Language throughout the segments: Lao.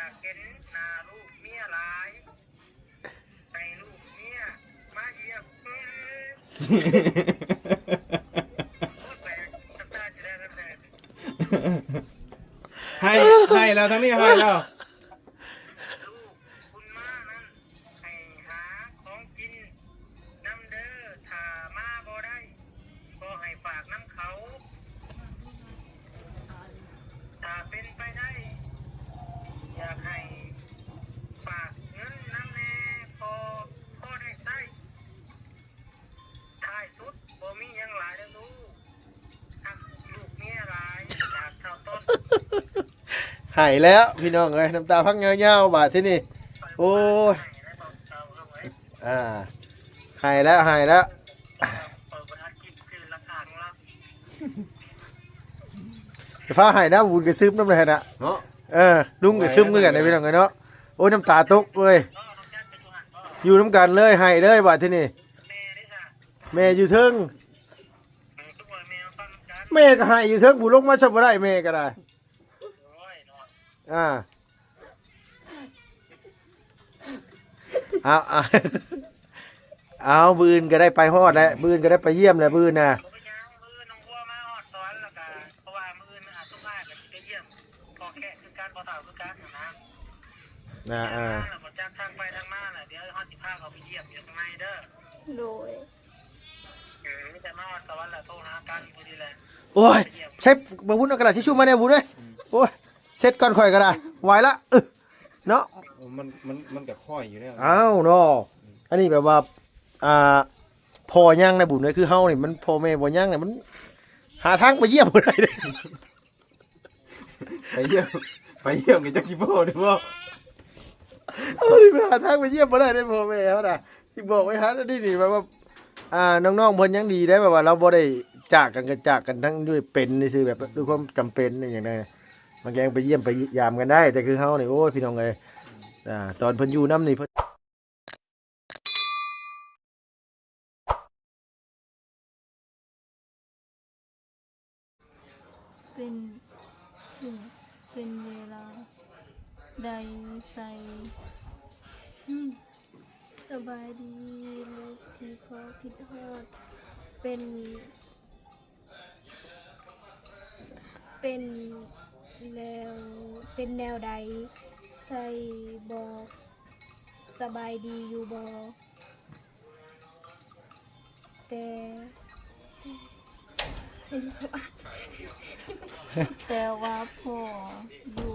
ຢາກເຫັນໜ້າລູກເມຍຫຼາຍ ໃຫ້ລູກເມຍມາຢ້ຽມ. ໃຫ້ ໃຫ້ແລ້ວ ທາງນີ້ໃຫ້ແລ້ວ. ລູກບຸນມານັ້ນ ໃຫ້ຫາຂອງກິນນຳເດີ ຖ້າມາບໍ່ໄດ້ ກໍໃຫ້ຝາກນຳເຂົາ. ຖ້າເປັນໄປໄດ້ ຢາກໃຫ້ຝາກເງິນນຳແດ່ ພໍ ພໍໄດ້ໃຊ້. ທ້າຍສຸດບໍ່ມີຫຍັງຫຼາຍເດີລູກ ຮັກລູກເມຍຫຼາຍ ຈາກເຖົ້າຕົ້ນ. ໃຫ້ແລ້ວພີ່ນ້ອງເອີຍ ນ້ຳຕາພັງຍາວໆ ບາດທີນີ້ ໂອ້ຍ ອ່າ ໃຫ້ແລ້ວ ໃຫ້ແລ້ວ. ເອີ ບໍ່ທັນກິນຊື່ລະທາງລະ ໄຟຟ້າໃຫ້ນະ ບຸນກະຊຶມນຳແຫຼະນະເນາະ. ເອີ ລຸງກະຊຶມຄືກັນນະພີ່ນ້ອງເອີຍເນາະ. ໂອ້ຍ ນ້ຳຕາຕົກເວີຍ ຢູ່ນຳກັນເລີຍ ໃຫ້ເລີຍບາດທີນີ້. ແມ່ຢູ່ເທິງ ແມ່ກໍໃຫ້ຢູ່ເທິງ ຜູ້ລົງມາຊະບໍ່ໄດ້ ແມ່ກໍໄດ້. ອ່າ ເອົາ ເອົາ ເອົາ ມື້ອື່ນກໍໄດ້ໄປຮອດແຫຼະ ມື້ອື່ນກໍໄດ້ໄປຢ້ຽມແຫຼະ ມື້ອື່ນນະ. ບໍ່ເປັນຫຍັງ ມື້ອື່ນນ້ອງບົວມາຮອດສະຫວັນແລ້ວກະ ເພາະວ່າມື້ອື່ນ ອ່າ ສຸມອ້າຍກໍຊິໄປຢ້ຽມພໍ່ແຂກຄືກັນ ພໍ່ເຖົ້າຄືກັນຫັ້ນນະ. ອ່າ ອ່າ ແລ້ວກໍຈັກທາງໄປທາງມາແຫຼະ ດຽວເຮົາຊິພາເຂົາໄປຢ້ຽມຢູ່ຂ້າງໃນເດີ. ໂດຍ. ເອີ ມີແຕ່ມາຮອດສະຫວັນແລ້ວໂທຫາກັນພໍດີແຫຼະ. ໂອ້ຍ ໃຊ້ ບໍ່ບຸນເອົາກະດາດທິຊູມາແດ່ບຸນເອີຍ. ໂອ້ຍ ເຊັດກ່ອນຂ້ອຍກໍໄດ້ ໄຫວລະ ເນາະ. ມັນ ມັນ ມັນກໍຄ່ອຍຢູ່ແລ້ວ. ອ້າວເນາະ ອັນນີ້ແບບວ່າ ອ່າ ພໍ່ຍັງນະບຸນເອີຍ ຄືເຮົານີ້ມັນພໍ່ແມ່ບໍ່ຍັງນະ ມັນຫາທາງໄປຢ້ຽມບໍ່ໄດ້ເດ້. ໄປຢ້ຽມ ໄປຢ້ຽມກໍຈັກຊິພໍໄດ້ບໍ່. ເຮົານີ້ໄປຫາທາງໄປຢ້ຽມບໍ່ໄດ້ເດ້ພໍ່ແມ່ເຮົານະ. ຊິບອກໄວ້ຫັ້ນ ອັນນີ້ນີ້ແບບວ່າ ອ່າ ນ້ອງໆເພິ່ນຍັງດີໄດ໋ ແບບວ່າລາວບໍ່ໄດ້ຈາກກັນ ກໍຈາກກັນທັງດ້ວຍເປັນຊື່ໆ ແບບດ້ວຍຄວາມຈຳເປັນອີ່ຫຍັງໃດ໋ ມັນກໍຍັງໄປຢ້ຽມໄປຢາມກັນໄດ້. ແຕ່ຄືເຮົານີ້ ໂອ້ຍ ພີ່ນ້ອງເອີຍ ອ່າ ຕອນເພິ່ນຢູ່ນຳນີ້ເພິ່ນ ເປັນ ເປັນເວລາໃດໃສ່ ສະບາຍດີລູກທີ່ພໍ່ຄິດຮອດ ເປັນ ເປັນແນວ ເປັນແນວໃດ ໃສ່ບໍ່ ສະບາຍດີຢູ່ບໍ່ ແຕ່ ແຕ່ວ່າພໍ່ຢູ່.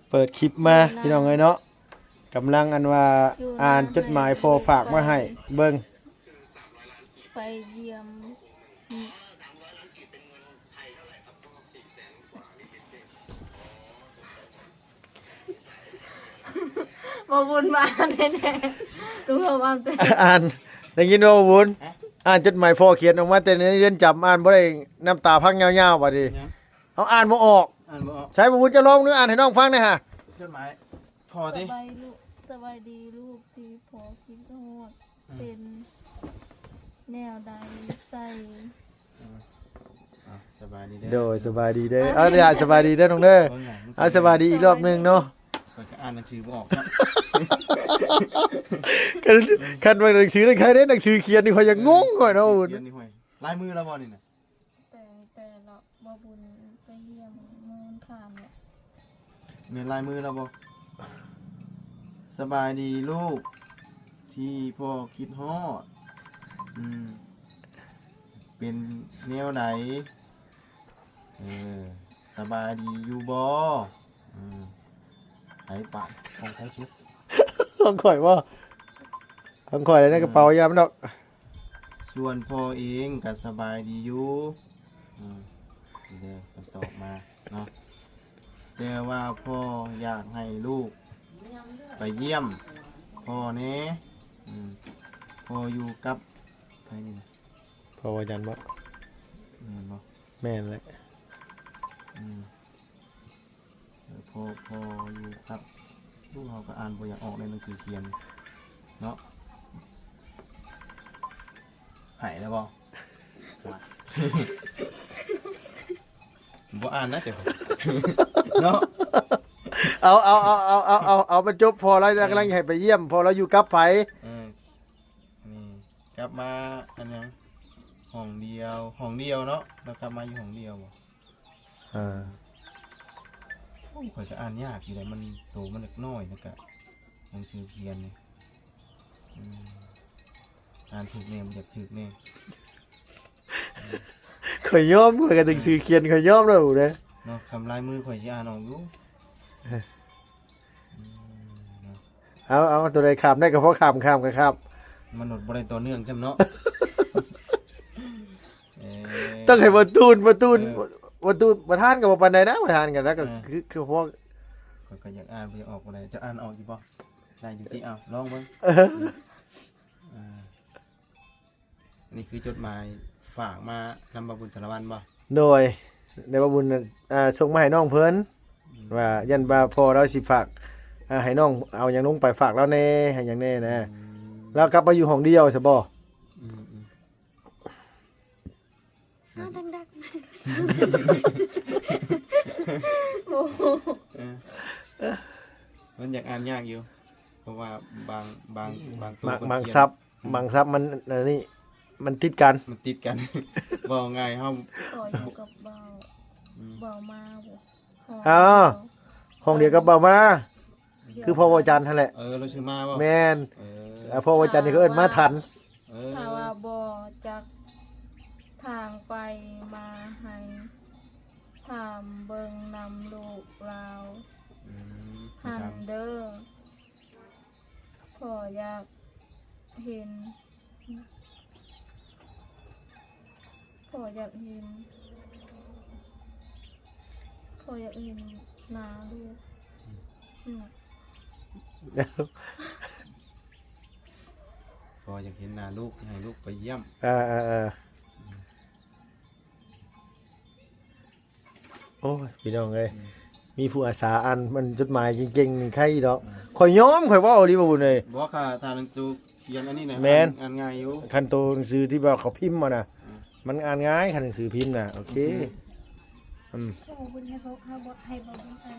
ເປີດຄລິບມາ ພີ່ນ້ອງເອີຍເນາະ ກຳລັງອັນວ່າອ່ານຈົດໝາຍພໍ່ຝາກມາໃຫ້ເບິ່ງ. ໄປຢ້ຽມ ບໍ່ບຸນມາແນ່ໆ ລຸງເຮົາວ່າ ອ່ານ ໄດ້ຍິນບໍ່ ບໍ່ບຸນ? ຮະ? ອ່ານຈົດໝາຍພໍ່ຂຽນອອກມາແຕ່ໃນເຮືອນຈຳ ອ່ານບໍ່ໄດ້ ນ້ຳຕາພັງຍາວໆ ບາດນີ້. ຫຍັງ? ເຮົາອ່ານບໍ່ອອກ. ອ່ານບໍ່ອອກ. ໃສ ບໍ່ບຸນ ຈະລອງດູ ອ່ານໃຫ້ນ້ອງຟັງແດ່ຫາ. ຈົດໝາຍພໍ່ຕິ? ສະບາຍລູກ ສະບາຍດີລູກທີ່ພໍ່ຄິດຮອດ. ອືມ ເປັນແນວໃດໃສ່ ອືມ ອ່າ ສະບາຍດີເດີ. ໂດຍ ສະບາຍດີເດີ. ເອົາ ສະບາຍດີເດີນ້ອງເດີ. ເອົາ ສະບາຍດີອີກລອບໜຶ່ງເນາະ. ຂ້ອຍກໍອ່ານໜັງສືບໍ່ອອກເນາະ. ຄັນ ຄັນວ່າໜັງສືນັ້ນໃຄເດ້ ໜັງສືຂຽນນີ້ຂ້ອຍຍັງງົງຂ້ອຍເນາະ. ຂຽນນີ້ ຫ້ວຍ ລາຍມືລາວບໍ່ນີ້ນະ? ແຕ່ ແຕ່ລະບໍ່ບຸນໄປຢ້ຽມເມືອງຄານແຫຼະ. ແມ່ນລາຍມືລາວບໍ່? ສະບາຍດີລູກ ທີ່ພໍ່ຄິດຮອດ. ອືມ ເປັນແນວໃດ? ເອີ ສະບາຍດີຢູ່ບໍ່? ອືມ ໃຜປານຂອງໃຜສຸດ? ຂອງຂ້ອຍບໍ່? ຂອງຂ້ອຍໃນກະເປົາ ອືມ ຢ່າມັນດອກ. ສ່ວນພໍ່ເອງກໍສະບາຍດີຢູ່. ອືມ ນີ້ເດີ ເພິ່ນຕອບມາເນາະ. ແຕ່ວ່າພໍ່ຢາກໃຫ້ລູກໄປຢ້ຽມພໍ່ແດ່. ອືມ ພໍ່ຢູ່ກັບໃຜນີ້ນະ? ພໍ່ວາຍັນບໍ່? ແມ່ນບໍ່? ແມ່ນແຫຼະ. ອືມ ເອີ ພໍ່ ພໍ່ຢູ່ກັບ ລູກເຮົາກໍອ່ານບໍ່ຢາກອອກໃນໜັງສືຂຽນເນາະ. ໃຫ້ແລ້ວບໍ່? ບໍ່ອ່ານນະ ເຈົ້າເນາະ. ເອົາ ເອົາ ເອົາ ເອົາ ເອົາ ເອົາ ເອົາ ມາຈົບ ພໍ່ລາວກຳລັງໃຫ້ໄປຢ້ຽມ ພໍ່ລາວຢູ່ກັບໃຜ? ເອີ ນີ້ ກັບມາອັນຫຍັງ ຫ້ອງດຽວ ຫ້ອງດຽວເນາະ ລາວກັບມາຢູ່ຫ້ອງດຽວບໍ່? ເອີ ໂອ້ ຂ້ອຍກໍອ່ານຍາກຢູ່ເດ ມັນ ໂຕມັນເລັກນ້ອຍ ແລ້ວກະໜັງສືຂຽນນີ້ ອືມ ອ່ານຖືກແດ່ ບໍ່ຢາກຖືກແດ່. ຂ້ອຍຍອມ ຂ້ອຍກໍໜັງສືຂຽນ ຂ້ອຍຍອມແລ້ວເດ້ເນາະ ຄຳລາຍມືຂ້ອຍຊິອ່ານອອກຢູ່ ເອີ ອືມ ເນາະ ເອົາ ເອົາ ຕົວໃດຂ້າມໄດ້ກໍພໍຂ້າມ ຂ້າມກໍຂ້າມ ມັນບໍ່ໄດ້ຕໍ່ເນື່ອງຊ້ຳເນາະ ເອີ ຕ້ອງໃຫ້ບໍ່ຕູນ ບໍ່ຕູນ ເອີ ບໍ່ຕູນ ປະທານກໍບໍ່ປານໃດນະ ປະທານກໍ ແລ້ວກໍ ເອີ ຄື ຄືພວກ ຂ້ອຍກໍຢາກອ່ານ ບໍ່ຢາກອອກປານໃດ ເຈົ້າອ່ານອອກຢູ່ບໍ່? ໄດ້ຢູ່ຕິ ເອົາ ລອງເບິ່ງ ເອີ ເອີ ອັນນີ້ຄືຈົດໝາຍຝາກມານຳບ່າວບຸນສາລະວັນບໍ່? ໂດຍ ແລ້ວບ່າວບຸນ ອ່າ ສົ່ງມາໃຫ້ນ້ອງເພິ່ນ ອືມ ວ່າຢ້ານວ່າພໍ່ລາວຊິຝາກ ອ່າ ໃຫ້ນ້ອງເອົາຫຍັງລົງໄປຝາກລາວແດ່ ໃຫ້ຫຍັງແດ່ນະ ອືມ ລາວກັບມາຢູ່ຫ້ອງດຽວຊະບໍ່? ອືມໆ ເອົາດັງໆ ໂອ້ໂຫ ເອີ ມັນຢາກອ່ານຍາກຢູ່ ເພາະວ່າບາງ ບາງ ບາງໂຕ ບາງ ເພິ່ນ ບາງສັບ ຂຽນ ອືມ ບາງສັບມັນ ອັນນີ້ ມັນຕິດກັນ ມັນຕິດກັນ ເວົ້າງ່າຍເຮົາ ຂໍຢູ່ກັບເບົາ ອືມ ເບົາມາບໍ່? ອ້າວ ຫ້ອງດຽວກັບເບົາມາ ຄືພໍ່ວາຈັນຫັ້ນແຫຼະ ເອີ ລາວຊື່ມາບໍ່? ແມ່ນ ເອີ ເອີ ພໍ່ວາຈັນນີ້ເຂົາເອີ້ນມາທັນ ເອີ ຖ້າວ່າບໍ່ຈັກທາງໄປມາໃຫ້ ຖາມເບິ່ງນຳລູກລາວ ອືມ ຫັ້ນເດີ ພໍ່ຢາກເຫັນ ພໍ່ຢາກເຫັນ ພໍ່ຢາກເຫັນໜ້າລູກ ອືມ ອືມ ພໍ່ຢາກເຫັນໜ້າລູກ ໃຫ້ລູກໄປຢ້ຽມ ເອີ ເອີ ເອີ. ໂອ້ຍ ພີ່ນ້ອງເອີຍ ອືມ ມີຜູ້ອາສາອ່ານມັນຈົດໝາຍເກັ່ງໆ ນີ້ໄຄດອກ ອືມ ຂ້ອຍຍອມ ຂ້ອຍເວົ້າອີ່ຫຼີ ບ່າວບຸນເອີຍ ບໍ່ ຂ້າ ຖ້າໜັງສືຂຽນອັນນີ້ນະ ແມ່ນ ອ່ານ ອ່ານງ່າຍຢູ່ ຄັນໂຕໜັງສືທີ່ວ່າເຂົາພິມມານະ ອືມ ມັນອ່ານງ່າຍ ຄັນໜັງສືພິມນະ ໂອເຄ ອືມ ອືມ ເຮົາບໍ່ ເຮົາບໍ່ ໃຫ້ບໍ່ ອືມ ເອີ ໃ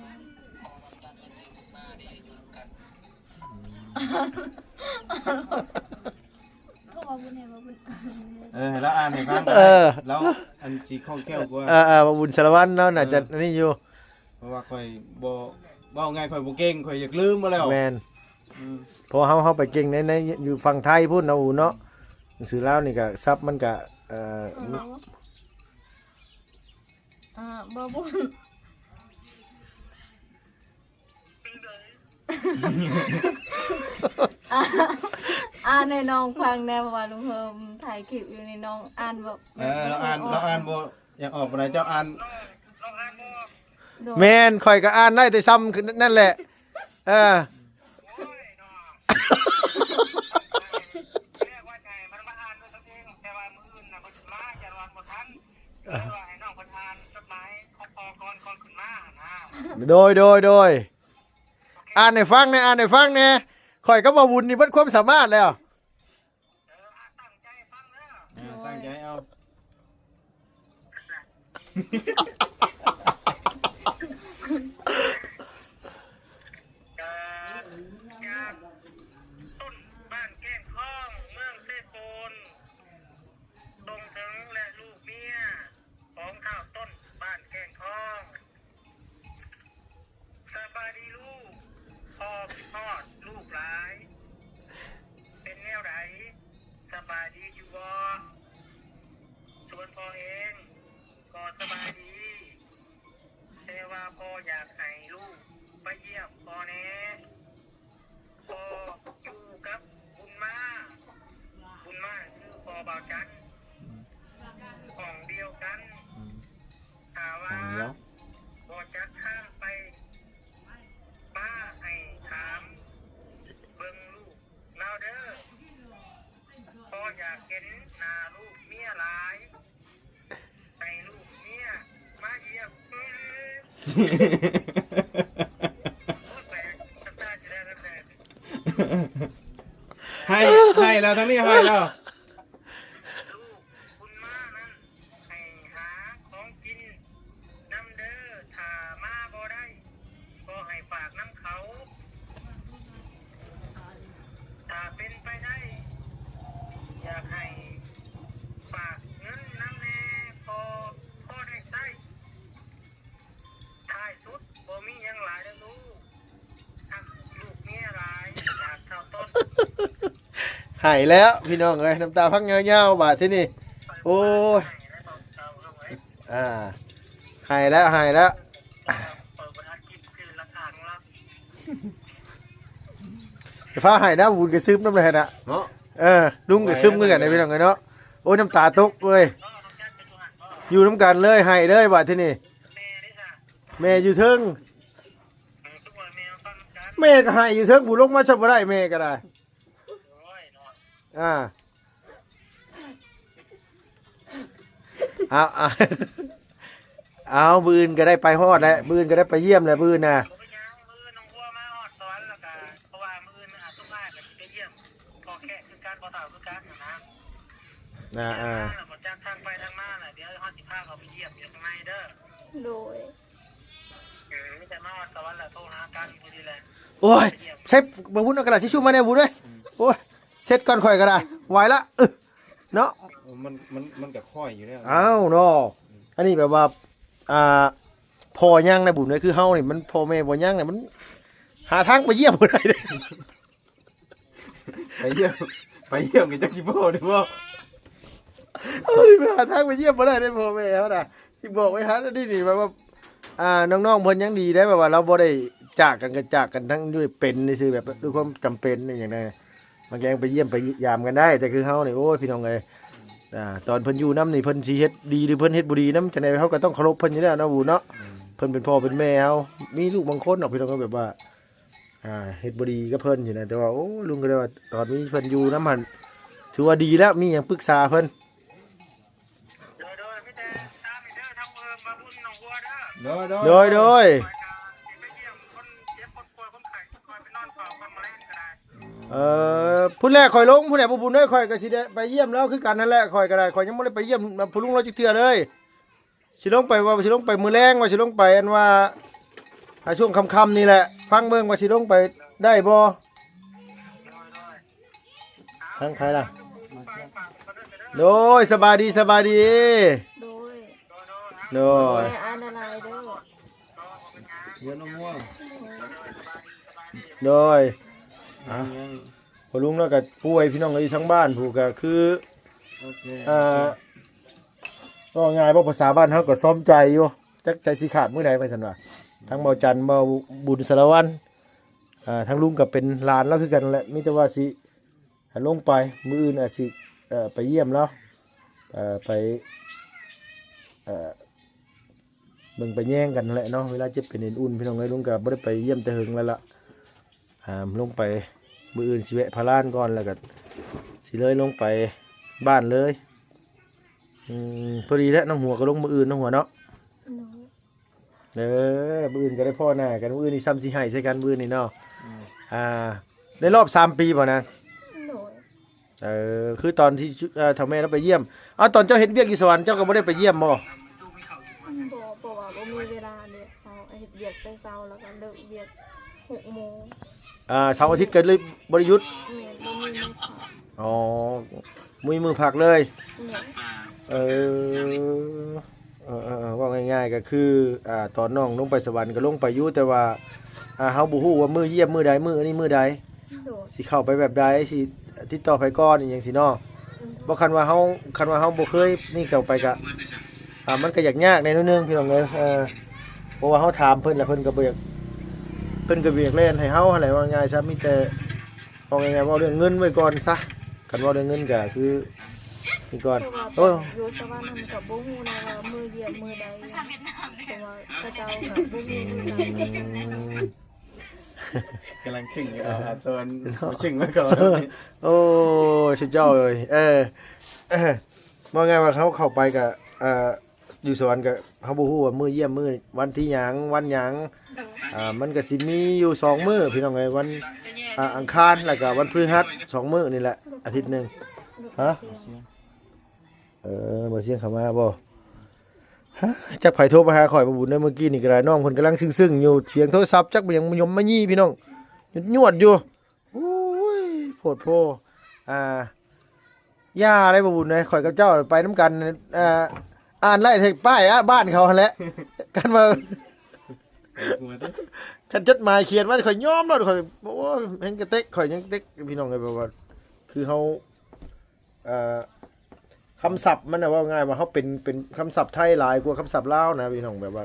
ຫ້ລາວອ່ານໃຫ້ຟັງ ເອີ ລາວອັນຊິຄ່ອງແຄ້ວກວ່າ ເອີ ເອີ ເອີ ບ່າວບຸນສາລະວັນເນາະ ໜ້າຈະ ເອີ ອັນນີ້ຢູ່ ເພາະວ່າຂ້ອຍບໍ່ ເວົ້າງ່າຍ ຂ້ອຍບໍ່ເກັ່ງ ຂ້ອຍຢາກລືມໝົດແລ້ວ ແມ່ນ ອືມ ເພາະເຮົາ ເຮົາໄປເກັ່ງໃນ ໃນ ຢູ່ຝັ່ງໄທພຸ້ນເນາະ ອືມ ເນາະ ໜັງສືລາວນີ້ກະສັບມັນກະ ເອີ ເອີ ອ່າ ບໍ່ບຸນ ອ່ານໃຫ້ນ້ອງຟັງແດ່ ເພາະວ່າລຸງເຮີມຖ່າຍຄລິບຢູ່ນີ້ ນ້ອງອ່ານບໍ່ ເອີ ລາວອ່ານ ເອີ ລາວອ່ານບໍ່ຢາກອອກປານໃດ ເຈົ້າອ່ານ ໂດຍ ແມ່ນ ຂ້ອຍກໍອ່ານໄດ້ແຕ່ຊ່ຳນັ້ນແຫຼະ ເອີ ໂອ້ຍເນາະ ແລກວ່າໃຫ້ມັນມາອ່ານດ້ວຍຕົນເອງ ແຕ່ວ່າມື້ອື່ນນະເພິ່ນຊິມາ ຢ້ານວ່າບໍ່ທັນ ເອີ ກໍເລີຍວ່າໃຫ້ນ້ອງເພິ່ນອ່ານຈົດໝາຍຂອງພໍ່ກ່ອນ ກ່ອນຂຶ້ນມາຫັ້ນນະ ໂດຍ ໂດຍ ໂດຍ ໂອເຄ ອ່ານໃຫ້ຟັງແດ່ ອ່ານໃຫ້ຟັງແດ່ ຂ້ອຍກັບບ່າວບຸນນີ້ເບິດຄວາມສາມາດແລ້ວ ເອີ ຕັ້ງໃຈຟັງເດີ ເອີ ຕັ້ງໃຈເອົາ ຈາກ ຈາກຕົ້ນບ້ານແກ້ງທອງ ເມືອງເຊໂປນ ສົ່ງເຖິງແລະລູກເມຍຂອງທ້າວຕົ້ນ ບ້ານແກ້ງທອງ. ສະບາຍດີລູກ, ພໍ່ຄິດຮອດລູກຫຼາຍ. ເປັນແນວໃດ? ສະບາຍດີຢູ່ບໍ່? ສ່ວນພໍ່ເອງກໍສະບາຍດີ, ແຕ່ວ່າພໍ່ຢາກໃຫ້ລູກໄປຢ້ຽມພໍ່ແດ່. ພໍ່ຢູ່ກັບບຸນມາ, ບຸນມາຄືພໍ່ບ່າວຈັນ, ຫ້ອງດຽວກັນ. ຖ້າວ່າບໍ່ຈັກທາງໄປ, ປ້າໃຫ້ຖາມເບິ່ງລູກລາວເດີ. ພໍ່ຢາກເຫັນໜ້າລູກເມຍຫຼາຍ. ໃຫ້ລູກເມຍມາຢ້ຽມ. ໄຫ້ ໄຫ້ແລ້ວ ທາງນີ້ໄຫ້ແລ້ວ. ລູກບຸນມານັ້ນໃຫ້ຫາຂອງກິນນຳເດີ, ຖ້າມາບໍ່ໄດ້ ກໍໃຫ້ຝາກນ ສຸດ ບໍ່ມີຫຍັງຫຼາຍເດີ້ລູກ ຮັກລູກເມຍຫຼາຍ ຢາກເທົ່າຕົ້ນ. ໄຫ້ແລ້ວພີ່ນ້ອງເອີຍ ນ້ຳຕາພັງຍາວໆ ບາດທີນີ້ ໂອ້ຍ ໄຫ້ແລ້ວເວົ້າເຈົ້າເອີຍ ອ່າ ໄຫ້ແລ້ວ ໄຫ້ແລ້ວ ເປີດບໍ່ທັນກິນຊື່ລະທາງລະ ໄຟຟ້າໄຫ້ນະ ບຸນກໍຊຶມນຳເລີຍນະ ເນາະ ເອີ ລຸງກໍຊຶມຄືກັນນະພີ່ນ້ອງເອີຍເນາະ ໂອ້ຍ ນ້ຳຕາຕົກເວີຍ ເອີ ນ້ອງຈັນໄປຢູ່ຫັ້ນບໍ່ ຢູ່ນຳກັນເລີຍ ໄຫ້ເລີຍບາດທີນີ້ ແມ່ເດ້ຊະ ແມ່ຢູ່ເທິງ ເອີ ຄືວ່າແມ່ມາຟັງນຳກັນ ແມ່ກໍໄຫ້ຢູ່ເທິງ ຜູ້ລົງມາຊະບໍ່ໄດ້ ແມ່ກໍໄດ້ ໂອ້ຍເນາະ ອ່າ ເອົາ ເອົາ ເອົາ ມື້ອື່ນກໍໄດ້ໄປຮອດແຫຼະ ມື້ອື່ນກໍໄດ້ໄປຢ້ຽມແຫຼະ ມື້ອື່ນນະ ບໍ່ເປັນຫຍັງ ມື້ອື່ນນ້ອງບົວມາຮອດສະຫວັນແລ້ວກະ ເພາະວ່າມື້ອື່ນອາດສຸພາກໍຊິໄປຢ້ຽມພໍ່ແຂກຄືກັນ ພໍ່ເຖົ້າຄືກັນຫັ້ນນະ ອ່າໆ ມາແລ້ວບໍ່ຈັກທາງໄປທາງມາແຫຼະ ດຽວເຮົາຊິພາເຂົາໄປຢ້ຽມຢູ່ຂ້າງໃນເດີ ໂດຍ ເອີ ມີແຕ່ມາຮອດສະຫວັນແລ້ວໂທຫາກັນພໍດີແຫຼະ ໂອ້ຍ ໃຊ້ບໍ່ບຸນເອົາກະດາດທິຊຊູມາແດ່ບຸນເອີຍ ໂອ້ຍ ເຊັດກ່ອນຂ້ອຍກໍໄດ້ ໄຫວລະ ເອີ ເນາະ ມັນ ມັນ ມັນກໍຄ່ອຍຢູ່ແລ້ວ ອ້າວເນາະ ອັນນີ້ແບບວ່າ ອ່າ ພໍ່ຍັງນະບຸນເອີຍ ຄືເຮົານີ້ມັນພໍ່ແມ່ບໍ່ຍັງນະ ມັນຫາທາງໄປຢ້ຽມບໍ່ໄດ້ເດ້ ໄປຢ້ຽມ ໄປຢ້ຽມກໍຈັກຊິພໍ້ຫຼືບໍ່ ເຮົານີ້ໄປຫາທາງໄປຢ້ຽມບໍ່ໄດ້ເດ້ພໍ່ແມ່ເຮົານະ ຊິບອກໄວ້ຫັ້ນ ອັນນີ້ນີ້ແບບວ່າ ອ່າ ນ້ອງໆເພິ່ນຍັງດີໄດ໋ ແບບວ່າລາວບໍ່ໄດ້ຈາກກັນ ກໍຈາກກັນທັງດ້ວຍເປັນຊື່ໆ ແບບດ້ວຍຄວາມຈຳເປັນອີ່ຫຍັງນະ ບາງແກງໄປຢ້ຽມໄປຢາມກັນໄດ້ ແຕ່ຄືເຮົານີ້ ໂອ້ຍ ພີ່ນ້ອງເອີຍ ອ່າ ຕອນເພິ່ນຢູ່ນຳນີ້ ເພິ່ນຊິເຮັດດີ ຫຼື ເພິ່ນເຮັດບໍ່ດີນຳ ຈັ່ງໃດເຮົາກໍຕ້ອງເຄົາລົບເພິ່ນຢູ່ແລ້ວເນາະ ອືມ ເນາະ ເພິ່ນເປັນພໍ່ເປັນແມ່ເຮົາ ມີລູກບາງຄົນເນາະ ພີ່ນ້ອງເອີຍ ແບບວ່າ ອ່າ ເຮັດບໍ່ດີກັບເພິ່ນຊີ້ນະ ແຕ່ວ່າ ໂອ້ ລຸງກໍໄດ້ວ່າ ຕອນມີເພິ່ນຢູ່ນຳຫັ້ນ ຖືວ່າດີແລ້ວ ມີຫຍັງປຶກສາເພິ່ນ ໂດຍ ໂດຍ ມີແຕ່ຕາມນີ້ເດີ ທາງເອີ ມາບຸນໜອງບົວເດີ ໂດຍ ໂດຍ ໂດຍ ໂດຍ ຂ້ອຍກໍຊິໄປຢ້ຽມຄົນເຈັບຄົນປ່ວຍຄົນໄຂ້ ຂ້ອຍໄປນອນເຝົ້າກ່ອນ ມື້ແລງກໍໄດ້ ເອີ ພຸ້ນແຫຼະ ຂ້ອຍລົງພຸ້ນແຫຼະ ບໍ່ບຸນເອີຍ ຂ້ອຍກໍຊິໄດ້ໄປຢ້ຽມລາວຄືກັນຫັ້ນແຫຼະ ຂ້ອຍກໍໄດ້ ຂ້ອອຍຍັງບໍ່ໄດ້ໄປຢ້ຽມພໍ່ລຸງລາວຈັກເທື່ອເລີຍ ຊິລົງໄປ ວ່າຊິລົງໄປມື້ແລງ ວ່າຊິລົງໄປ ອັນວ່າ ອ່າ ຊ່ວງຄ່ຳໆນີ້ແຫຼະ ຟັງເບິ່ງວ່າຊິລົງໄປໄດ້ບໍ່ ທາງໃຜລະ ໂດຍ ສະບາຍດີ ສະບາຍດີ ໂດຍ ໂດຍ ໂດຍ ອ່ານຫຼາຍໆເດີ ດຽວນ້ອງງົວ ໂດຍ ອ່າ ພໍ່ລຸງລາວກໍປ່ວຍ ພີ່ນ້ອງເອີຍ ທາງບ້ານຜູ້ກໍຄື ໂອເຄ ອ່າ ເວົ້າງ່າຍ ເວົ້າພາສາບ້ານເຮົາກໍຊອມໃຈຢູ່ ຈັກໃຈຊິຂາດມື້ໃດ ວ່າຊັ້ນວ່າ ທັງເບົາຈັນ ເບົາບຸນ ສາລະວັນ ອ່າ ທັງລຸງກໍເປັນຫຼານລາວຄືກັນແຫຼະ ມີແຕ່ວ່າຊິ ອ່າ ລົງໄປ ມື້ອື່ນອາດຊິ ເອີ ໄປຢ້ຽມລາວ ເອີ ໄປ ເອີ ເບິ່ງໄປແຍງກັນແຫຼະເນາະ ເວລາເຈັບເປັນເອັນອຸ່ນ ພີ່ນ້ອງເອີຍ ລຸງກໍບໍ່ໄດ້ໄປຢ້ຽມແຕ່ເຫິງແລ້ວລະ ອ່າ ລົງໄປ ມື້ອື່ນຊິແວະພາລານກ່ອນ ແລ້ວກໍຊິເລີຍລົງໄປບ້ານເລີຍ ອືມ ພໍດີແຫຼະ ນ້ອງຫົວກໍລົງມື້ອື່ນ ນ້ອງຫົວເນາະ ໂດຍ ເອີ ມື້ອື່ນກໍໄດ້ພໍ້ໜ້າກັນ ມື້ອື່ນນີ້ຊ້ຳຊິໄຫ້ໃສ່ກັນ ມື້ອື່ນນີ້ເນາະ ອືມ ອ່າ ໃນລອບສາມປີບໍ່ນາງ ໂດຍ ເອີ ຄືຕອນທີ່ ເອີ ເຖົ້າແມ່ລາວໄປຢ້ຽມ ເອົາ ຕອນເຈົ້າເຮັດວຽກຢູ່ສະຫວັນ ເຈົ້າກໍບໍ່ໄດ້ໄປຢ້ຽມບໍ່? ບໍ່ ເພາະວ່າບໍ່ມີເວລາເດ້ ເຮົາເຮັດວຽກແຕ່ເຊົ້າ ແລ້ວກໍເລີກວຽກຫົກໂມງ ອ່າ ເສົາອາທິດກໍເລີຍບໍ່ໄດ້ຢຸດ ແມ່ນ ບໍ່ມີມື້ພັກ ອໍ ບໍ່ມີມື້ພັກເລີຍ ແມ່ນ ເອີ ເອີໆ ເວົ້າງ່າຍໆ ກໍຄື ອ່າ ຕອນນ້ອງລົງໄປສະຫວັນກໍລົງໄປຢູ່ ແຕ່ວ່າ ອ່າ ເຮົາບໍ່ຮູ້ວ່າມື້ຢ້ຽມມື້ໃດ ມື້ອັນນີ້ມື້ໃດ ໂດຍ ຊິເຂົ້າໄປແບບໃດ ຊິຕິດຕໍ່ໃຜກ່ອນ ອີ່ຫຍັງຊີ້ເນາະ ອືມ ບໍ່ ຄັນວ່າເຮົາ ຄັນວ່າເຮົາບໍ່ເຄີຍນີ້ ເຂົ້າໄປກະ ອ່າ ມັນກໍຢາກຍາກແດ່ໜ້ອຍໜຶ່ງ ພີ່ນ້ອງເອີຍ ເອີ ເພາະວ່າເຮົາຖາມເພິ່ນ ແລ້ວເພິ່ນກໍບໍ່ຢາກ ເພິ່ນກໍບໍ່ຢາກແລ່ນໃຫ້ເຮົາຫັ້ນແຫຼະ ເວົ້າງ່າຍຊະ ມີແຕ່ ເວົ້າງ່າຍໆ ເວົ້າເລື່ອງເງິນໄວ້ກ່ອນຊະ ຄັນເວົ້າເລື່ອງເງິນກໍຄືນີ້ກ່ອນ ເພາະວ່າ ໂອ້ ຢູ່ສະຫວັນຫັ້ນກໍບໍ່ຮູ້ນະວ່າມື້ຢ້ຽມມື້ໃດ ເພາະວ່າເຂົາເຈົ້າກໍບໍ່ມີເງິນ ອືມ ກຳລັງຊຶ້ງຢູ່ ເອີ ຕອນ ເນາະ ຊຶ້ງມາກ່ອນ ໂອ້ ສຸດຍອດເລີຍ ເອີ ເວົ້າງ່າຍວ່າເຮົາເຂົ້າໄປກໍ ເອີ ຢູ່ສະຫວັນກໍເຮົາບໍ່ຮູ້ວ່າມື້ຢ້ຽມມື້ວັນທີຫຍັງວັນຫຍັງ ອ່າ ມັນກໍຊິມີຢູ່ສອງມື້ພີ່ນ້ອງເອີຍ ວັນ ອ່າ ອັງຄານ ແລ້ວກໍວັນພຶຫັດ ສອງມື້ນີ້ແຫຼະ ອາທິດໜຶ່ງ ຮະ ເອີ ບໍ່ສຽງເຂົ້າມາບໍ່ ຮະ ຈັກໃຜໂທມາຫາຂ້ອຍ ບໍ່ບຸນເດີ ມື້ກີ້ນີ້ກໍໄດ້ ນ້ອງເພິ່ນກຳລັງຊຶ້ງໆຢູ່ ສຽງໂທລະສັບຈັກມັນຍັງມາຍົມມາຢີ່ ພີ່ນ້ອງ ຍວດໆຢູ່ ໂອ້ຍ ໂພດໂພ ອ່າ ຢ່າເດ້ບໍ່ບຸນເອີຍ ຂ້ອຍກັບເຈົ້າໄປນຳກັນ ອ່າ ອ່ານໄລ່ແຕ່ປ້າຍ ອ່າ ບ້ານເຂົາຫັ້ນແຫຼະ ຄັນວ່າ ກົວຕິ ຄັນຈົດໝາຍຂຽນມາ ຂ້ອຍຍອມໂລດ ຂ້ອຍ ໂອ້ຍ ແຮງກະເຕັກ ຂ້ອຍຍັງເຕັກ ພີ່ນ້ອງເອີຍ ແບບວ່າ ຄືເຮົາ ເອີ ຄຳສັບມັນນະ ເວົ້າງ່າຍວ່າເຮົາເປັນ ເປັນຄຳສັບໄທຫຼາຍກວ່າຄຳສັບລາວນະ ພີ່ນ້ອງ ແບບວ່າ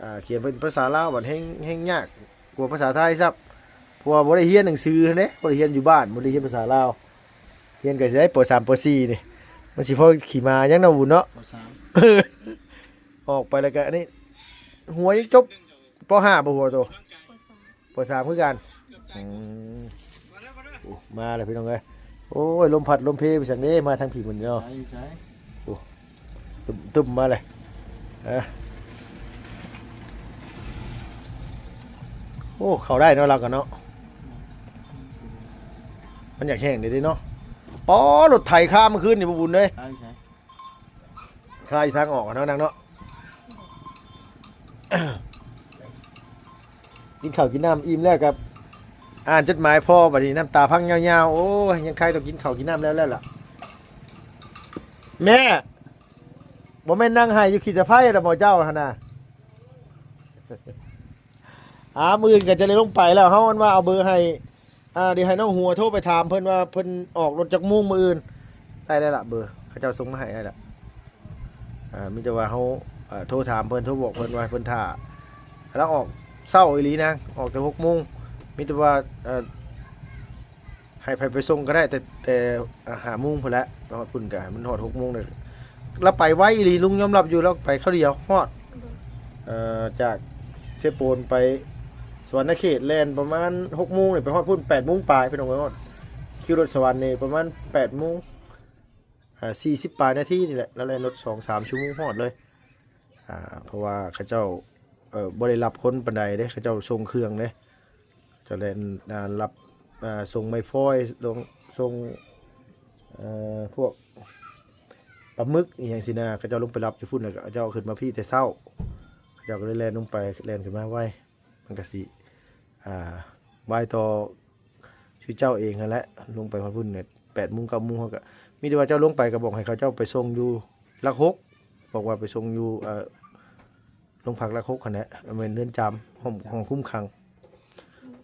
ອ່າ ຂຽນເປັນພາສາລາວ ບັດແຮງ ແຮງຍາກກວ່າພາສາໄທຊ້ຳ ເພາະວ່າບໍ່ໄດ້ຮຽນໜັງສືຫັ້ນເດ້ ບໍ່ໄດ້ຮຽນຢູ່ບ້ານ ບໍ່ໄດ້ຮຽນພາສາລາວ ຮຽນກໍຊິໄດ້ ປໍສາມ ປໍສີ່ນີ້ ມັນຊິພໍຂີ່ມ້າຫຍັງເນາະ ບຸນເນາະ ປໍສາມ ອອກໄປແລ້ວກໍອັນນີ້ ຫົວຍັງຈົບ ປໍຫ້າບໍ່ ຫົວໂຕ? ປໍສາມ ປໍສາມຄືກັນ ອືມ ໂອ້ ມາແລ້ວພີ່ນ້ອງເອີຍ ໂອ້ຍ ລົມພັດລົມເພໄປສັງເດ້ ມາທາງພີ້ມື້ນີ້ເນາະ ໃສ ໃສ ໂອ້ ຕຶມໆ ມາເລີຍ ເອີ ໂອ້ ເຂົ້າໄດ້ເນາະ ລາວກໍເນາະ ມັນຢາກແຫ້ງເດ້ເນາະ ປໍ ລົດໄຖຄາເມື່ອຄືນນີ້ ບໍ່ບຸນເດ້ ໃສ ໃສ ຄາຢູ່ທາງອອກເນາະ ນາງເນາະ ກິນເຂົ້າກິນນ້ຳອີ່ມແລ້ວກໍອ່ານຈົດໝາຍພໍ່ ບັດນີ້ນ້ຳຕາພັງຍາວໆ ໂອ້ຍ ຍັງໃຄ່ຕ້ອງກິນເຂົ້າກິນນ້ຳແລ້ວ ແລ້ວລະ ແມ່ ບໍ່ແມ່ນນັ່ງໄຫ້ຢູ່ຂີ້ຕາໄຟລະບໍ່ເຈົ້າຫັ້ນນະ ອາ ມື້ອື່ນກໍຈະໄດ້ລົງໄປແລ້ວ ເຮົາອັນວ່າເອົາເບີໃຫ້ ອ່າ ດຽວໃຫ້ນ້ອງຫົວໂທໄປຖາມເພິ່ນວ່າເພິ່ນອອກລົດຈັກໂມງມື້ອື່ນ ໄດ້ແລ້ວລະ ເບີເຂົາເຈົ້າສົ່ງມາໃຫ້ແລ້ວລະ ອ່າ ມີແຕ່ວ່າເຮົາ ເອີ ໂທຖາມເພິ່ນ ໂທບອກເພິ່ນວ່າເພິ່ນຖ້າ ລາວອອກເຊົ້າອີ່ຫຼີນະ ອອກແຕ່ຫົກໂມງ ມີແຕ່ວ່າ ເອີ ໃຫ້ໃຜໄປສົ່ງກໍໄດ້ ແຕ່ ແຕ່ ອ່າ ຫ້າໂມງພຸ້ນແຫຼະ ໄປຮອດພຸ້ນກໍໃຫ້ມັນຮອດຫົກໂມງເລີຍ ລາວໄປໄວອີ່ຫຼີ ລຸງຍອມຮັບຢູ່ ລາວໄປຄາວດຽວຮອດ ເອີ ຈາກເຊໂປນໄປສະຫວັນນະເຂດ ແລ່ນປະມານຫົກໂມງນີ້ ໄປຮອດພຸ້ນແປດໂມງປາຍ ພີ່ນ້ອງເອີຍ ຮອດ ຂີ່ລົດສະຫວັນນີ້ປະມານແປດໂມງ ອ່າ ສີ່ສິບປາຍນາທີນີ້ແຫຼະ ລາວແລ່ນລົດສອງສາມຊົ່ວໂມງຮອດເລີຍ ອ່າ ເພາະວ່າເຂົາເຈົ້າ ເອີ ບໍ່ໄດ້ຮັບຄົນປານໃດເດ້ ເຂົາເຈົ້າສົ່ງເຄື່ອງເດ້ ເຂົາເຈົ້າແລ່ນ ອ່າ ຮັບ ອ່າ ສົ່ງໄມ້ຟອຍ ສົ່ງ ສົ່ງ ເອີ ພວກປາໝຶກອີ່ຫຍັງຊີ້ນະ ເຂົາເຈົ້າລົງໄປຮັບຢູ່ພຸ້ນ ແລ້ວເຂົາເຈົ້າຂຶ້ນມາພີ້ແຕ່ເຊົ້າ ເຂົາເຈົ້າກໍເລີຍແລ່ນລົງໄປ ແລ່ນຂຶ້ນມາໄວ ມັນກໍຊິ ອ່າ ໄວຕໍ່ ຊື່ເຈົ້າເອງຫັ້ນແຫຼະ ລົງໄປຮອດພຸ້ນແປດໂມງເກົ້າໂມງ ເຮົາກໍມີແຕ່ວ່າເຈົ້າລົງໄປກໍບອກໃຫ້ເຂົາເຈົ້າໄປສົ່ງຢູ່ຫຼັກຫົກ ບອກວ່າໄປສົ່ງຢູ່ ເອີ ໂຮງພັກຫຼັກຫົກຫັ້ນແຫຼະ ແມ່ນເຮືອນຈຳ ຫ້ອງ ຫ້ອງຄຸມຂັງ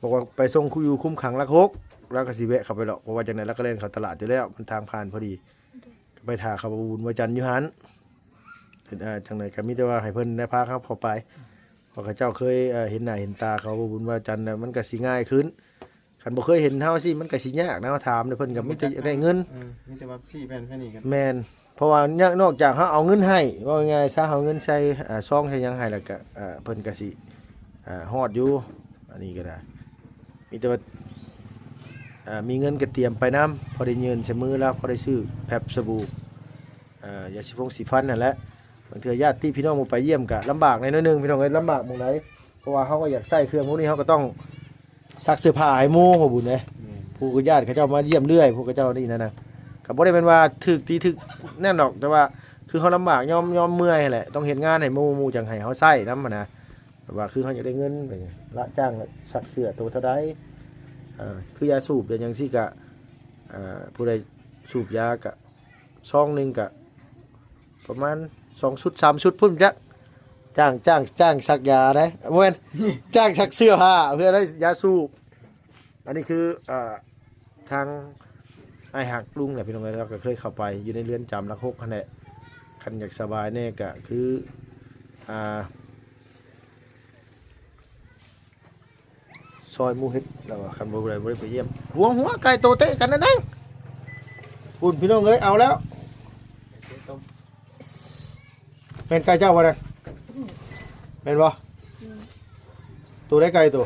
ບອກວ່າໄປສົ່ງຢູ່ຄຸມຂັງຫຼັກຫົກ ລາວກໍຊິແວະເຂົ້າໄປດອກ ເພາະວ່າຈັ່ງໃດລາວກໍແລ່ນເຂົ້າຕະຫຼາດຢູ່ແລ້ວ ມັນທາງຜ່ານພໍດີ ໄປຖ້າເຂົາບໍ່ບຸນວາຈັນຢູ່ຫັ້ນ ເອີ ຈັ່ງໃດກໍມີແຕ່ວ່າໃຫ້ເພິ່ນໄດ້ພາເຮົາເຂົ້າໄປ ເພາະເຂົາເຈົ້າເຄີຍ ເອີ ເຫັນໜ້າເຫັນຕາເຂົາບໍ່ບຸນວາຈັນ ແລ້ວມັນກໍຊິງ່າຍຂຶ້ນ ຄັນບໍ່ເຄີຍເຫັນເຮົາຊີ້ ມັນກໍຊິຍາກນະ ເຮົາຖາມເພິ່ນກໍມີແຕ່ຢາກໄດ້ເງິນ ເອີ ມີແຕ່ວ່າຊີ້ແຜ່ນໃຫ້ນີ້ກັນ ແມ່ນ ເພາະວ່ານອກຈາກເຮົາເອົາເງິນໃຫ້ ເວົ້າງ່າຍໆຊະ ເອົາເງິນໃສ່ ອ່າ ຊອງໃສ່ຫຍັງໃຫ້ ແລ້ວກໍ ອ່າ ເພິ່ນກໍຊິ ອ່າ ຮອດຢູ່ ອັນນີ້ກໍໄດ້ ມີແຕ່ວ່າ ອ່າ ມີເງິນກໍຕຽມໄປນຳ ພໍໄດ້ຍື່ນໃສ່ມືລາວ ພໍໄດ້ຊື້ແພັບ ສະບູ່ ອ່າ ຢາສີຟົງສີຟັນຫັ້ນແຫຼະ ບາງເທື່ອຍາດຕິພີ່ນ້ອງບໍ່ໄປຢ້ຽມກໍລຳບາກແດ່ໜ້ອຍໜຶ່ງ ພີ່ນ້ອງເອີຍ ລຳບາກໝ່ອງໃດ ເພາະວ່າເຮົາກໍຢາກໃຊ້ເຄື່ອງພວກນີ້ ເຮົາກໍຕ້ອງຊັກເສື້ອຜ້າໃຫ້ໝູ່ ພໍ່ບຸນເດ້ ແມ່ນ ຜູ້ກໍຢ້ານເຂົາເຈົ້າມາຢ້ຽມເລື້ອຍ ພວກເຂົາເຈົ້ານີ້ນະ ກໍບໍ່ໄດ້ແມ່ນວ່າຖືກຕີຖືກນັ້ນດອກ ແຕ່ວ່າຄືເຮົາລຳບາກຍອມ ຍອມເມື່ອຍຫັ້ນແຫຼະ ຕ້ອງເຮັດງານໃຫ້ໝູ່ ໝູ່ຈັ່ງໃຫ້ເຮົາໃຊ້ນຳຫັ້ນນະ ແຕ່ວ່າຄືເຮົາຢາກໄດ້ເງິນ ລະຈ້າງຊັກເສື້ອໂຕເທົ່າໃດ ເອີ ຄືຢາສູບຢາຫຍັງຊີ້ກະ ເອີ ຜູ້ໃດສູບຢາກະ ຊອງໜຶ່ງກະປະມານສອງຊຸດສາມຊຸດພຸ້ນຈັກ ຈ້າງ ຈ້າງ ຈ້າງຊັກຢາໄດ໋ ບໍ່ແມ່ນ ຈ້າງຊັກເສື້ອຜ້າເພື່ອໄດ້ຢາສູບ ອັນນີ້ຄື ເອີ ທາງອ້າຍຮັກລຸງແຫຼະ ພີ່ນ້ອງເອີຍ ລາວກໍເຄີຍເຂົ້າໄປຢູ່ໃນເຮືອນຈຳຫຼັກຫົກຫັ້ນແຫຼະ ຄັນຢາກສະບາຍແດ່ກໍຄື ອ່າ ຊອຍໝູ່ເຮັດ ລາວວ່າຄັນບໍ່ໄດ້ ບໍ່ໄດ້ໄປຢ້ຽມ ຫົວ ຫົວ ໄກ່ໂຕເຕະກັນນັ້ນເດ້ ພຸ້ນ ພີ່ນ້ອງເອີຍ ເອົາແລ້ວ ແມ່ນໄກ່ເຈົ້າບໍ່ນະ ແມ່ນບໍ່? ໂຕໃດໄກ່ໂຕ?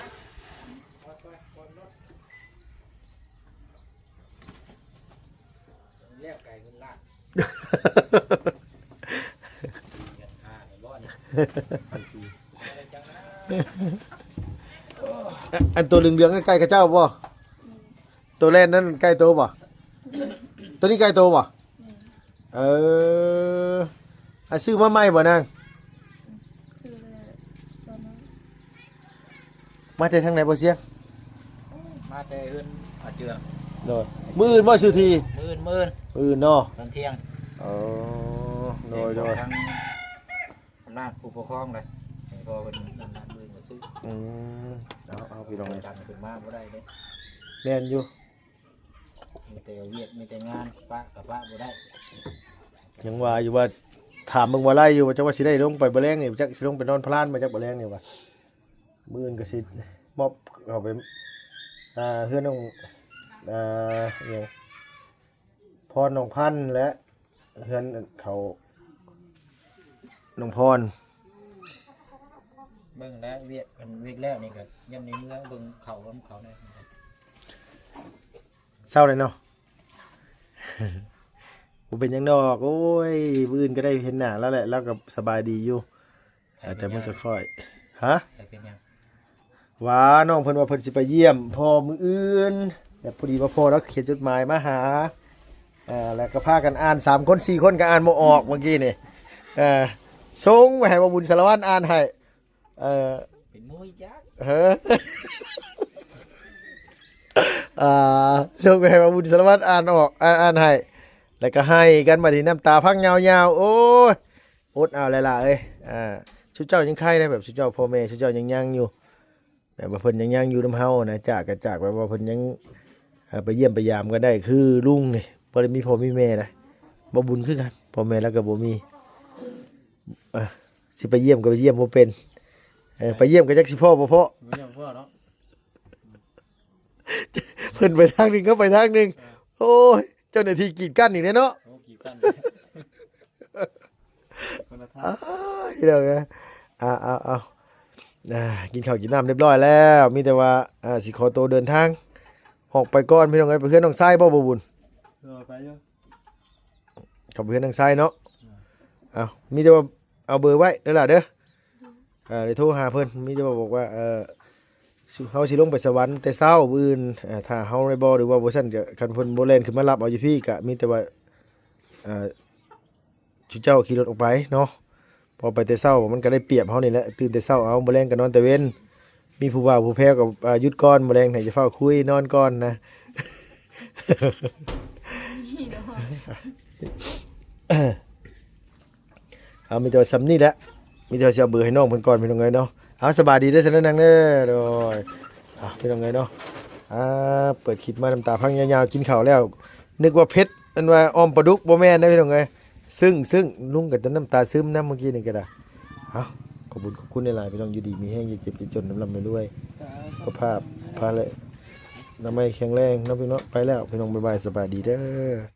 ແລ້ວໄກ່ເງິນລ້ານ ເງິນຫ້າຮ້ອຍ ອັນໂຕເຫຼືອງໆນັ້ນໄກ່ຂະເຈົ້າບໍ່? ໂຕແລ່ນນັ້ນໄກ່ໂຕບໍ່? ໂຕນີ້ໄກ່ໂຕບໍ່? ເອີ ອັນຊື້ມາໃໝ່ບໍ່ນາງ? ຊື້ແລ້ວຕອນນັ້ນ ມາແຕ່ທາງໃດບໍ່ຊຽງ? ມາແຕ່ເຮືອນອາເຈືອງ ໂດຍ ມື້ອື່ນບໍ່ຊື້ທີ່? ມື້ອື່ນ ມື້ອື່ນ ມື້ອື່ນເນາະ ຕອນທ່ຽງ ເອີ ໂດຍ ໂດຍ ທາງອຳນາດຜູ້ປົກຄອງເລີຍ ໃຫ້ພໍ່ເພິ່ນນັ້ນ ມື້ອື່ນກໍຊື້ ອືມ ເອົາ ເອົາ ພີ່ນ້ອງເອີຍ ຈຳຂຶ້ນມາບໍ່ໄດ້ເດ້ ແມ່ນຢູ່ ມີແຕ່ວຽກ ມີແຕ່ງານ ປະກະປະບໍ່ໄດ້ ຍັງວ່າຢູ່ວ່າ ຖາມເບິ່ງວ່າໄລ່ຢູ່ ວ່າຈັກວ່າຊິໄດ້ລົງໄປບໍ່ແລງນີ້ ຈັກຊິລົງໄປນອນພະລານບໍ່ ຈັກບໍ່ແລງນີ້ວ່າ ມື້ອື່ນກໍຊິມອບເຂົ້າໄປ ອ່າ ເຮືອນນ້ອງ ອ່າ ອີຫຍັງ ພອນ ນ້ອງພັນ ແລະ ເຮືອນເຂົາ ນ້ອງພອນ ເບິ່ງແລ້ວວຽກ ຄັນວຽກແລ້ວນີ້ກໍຍັງໃນເມືອງເບິ່ງເຂົານຳເຂົາແດ່ ເຊົາແລ້ວເນາະ ບໍ່ເປັນຫຍັງດອກ ໂອ້ຍ ມື້ອື່ນກໍໄດ້ເຫັນໜ້າລາວແຫຼະ ລາວກໍສະບາຍດີຢູ່ ແຕ່ມັນກໍຄ່ອຍ ຮະ ໃຜເປັນຫຍັງ ວ່ານ້ອງເພິ່ນວ່າເພິ່ນຊິໄປຢ້ຽມພໍ່ມື້ອື່ນ ແຕ່ພໍດີວ່າພໍ່ລາວຂຽນຈົດໝາຍມາຫາ ເອີ ແລ້ວກໍພາກັນອ່ານສາມຄົນສີ່ຄົນກໍອ່ານບໍ່ອອກເມື່ອກີ້ນີ້ ເອີ ສົ່ງໄປໃຫ້ບ່າວບຸນສາລະວັນອ່ານໃຫ້ ເອີ ເປັນໂມຍຈັກ ເອີ ອ່າ ສົ່ງໄປໃຫ້ບ່າວບຸນສາລະວັນອ່ານອອກ ອ່ານ ອ່ານໃຫ້ ແລ້ວກໍໄຫ້ກັນ ບາດນີ້ນ້ຳຕາພັງຍາວໆ ໂອ້ຍ ອົດເອົາແຫຼະຫຼ້າເອີຍ ອ່າ ຊຸມເຈົ້າຍັງໄຄໄດ໋ ແບບຊຸມເຈົ້າພໍ່ແມ່ຊຸມເຈົ້າຍັງຍັງຢູ່ ແບບວ່າເພິ່ນຍັງຍັງຢູ່ນຳເຮົານະ ຈາກກໍຈາກ ແບບວ່າເພິ່ນຍັງ ເອີ ໄປຢ້ຽມໄປຢາມກັນໄດ້ ຄືລຸງນີ້ບໍ່ໄດ້ມີພໍ່ມີແມ່ນະ ບໍ່ບຸນຄືກັນ ພໍ່ແມ່ລາວກໍບໍ່ມີ ເອີ ຊິໄປຢ້ຽມກໍໄປຢ້ຽມບໍ່ເປັນ ເອີ ໄປຢ້ຽມກໍຈັກຊິພໍ້ບໍ່ພໍ້ ບໍ່ຢ້ຽມພໍ້ເນາະ ເພິ່ນໄປທາງໜຶ່ງ ເຂົາໄປທາງໜຶ່ງ ໂອ້ຍ ເຈົ້າໜ້າທີ່ກີດກັ້ນອີກແລ້ວເນາະ ໂອ້ ກີດກັ້ນ ຄົນລະທາງ ອ້າຍ ພີ່ນ້ອງເອີຍ ເອົາໆໆ ອ່າ ກິນເຂົ້າກິນນ້ຳຮຽບຮ້ອຍແລ້ວ ມີແຕ່ວ່າ ອ່າ ຊິຂໍໂຕເດີນທາງອອກໄປກ່ອນ ພີ່ນ້ອງເອີຍ ໄປເຮືອນນ້ອງຊາຍບໍ່ ບໍ່ບຸນ ເອີ ໄປຢູ່ ເຂົ້າໄປເຮືອນນ້ອງຊາຍເນາະ ເອົາ ມີແຕ່ວ່າ ເອົາເບີໄວ້ເດີຫຼ້າເດີ ເອີ ໄດ້ໂທຫາເພິ່ນ ມີແຕ່ວ່າບອກວ່າ ເອີ ເຮົາຊິລົງໄປສະຫວັນແຕ່ເຊົ້າມື້ອື່ນ ເອີ ຖ້າເຮົາໄດ້ບໍ່ ຫຼືວ່າບໍ່ຊັ້ນກໍ ຄັນເພິ່ນບໍ່ແລ່ນຂຶ້ນມາຮັບເອົາຢູ່ພີ້ ກະມີແຕ່ວ່າ ເອີ ຊຸມເຈົ້າຂີ່ລົດອອກໄປເນາະ ເພາະໄປແຕ່ເຊົ້າມັນກໍໄດ້ປຽບເຮົານີ້ແຫຼະ ຕື່ນແຕ່ເຊົ້າເອົາ ບໍ່ແລງກໍນອນແຕ່ເວັນ ມີຜູ້ບ່າວຜູ້ແພ້ວກໍ ອ່າ ຢຸດກ່ອນ ບໍ່ແລງໃຫ້ຢ່າຟ້າວຄຸຍ ນອນກ່ອນນະ ເອົາ ມີແຕ່ວ່າຊ່ຳນີ້ແຫຼະ ມີແຕ່ວ່າຊິເອົາເບີໃຫ້ນ້ອງເພິ່ນກ່ອນ ພີ່ນ້ອງເອີຍເນາະ ເອົາ ສະບາຍດີເດີ ຊັ້ນນາງເດີ ໂດຍ ອ່າ ພີ່ນ້ອງເອີຍເນາະ ອ່າ ເປີດຄລິບມານ້ຳຕາພັງຍາວໆ ກິນເຂົ້າແລ້ວ ນຶກວ່າເຜັດ ອັນວ່າອ້ອມປາດຸກ ບໍ່ແມ່ນເດີ ພີ່ນ້ອງເອີຍ ຊຶ່ງ ຊຶ່ງ ລຸງກໍຈົນນ້ຳຕາຊຶມນຳ ເມື່ອກີ້ນີ້ກໍໄດ້ ເອົາ ຂອບຄຸນ ຂອບຄຸນຫຼາຍໆ ພີ່ນ້ອງ ຢູ່ດີມີແຮງ ຢ່າເຈັບຢ່າຈົນ ລ່ຳໆລວຍໆ ສຸຂະພາບ ພະລະນາໄມແຂງແຮງເນາະ ພີ່ນ້ອງ ໄປແລ້ວ ພີ່ນ້ອງ ບາຍບາຍ ສະບາຍດີເດີ.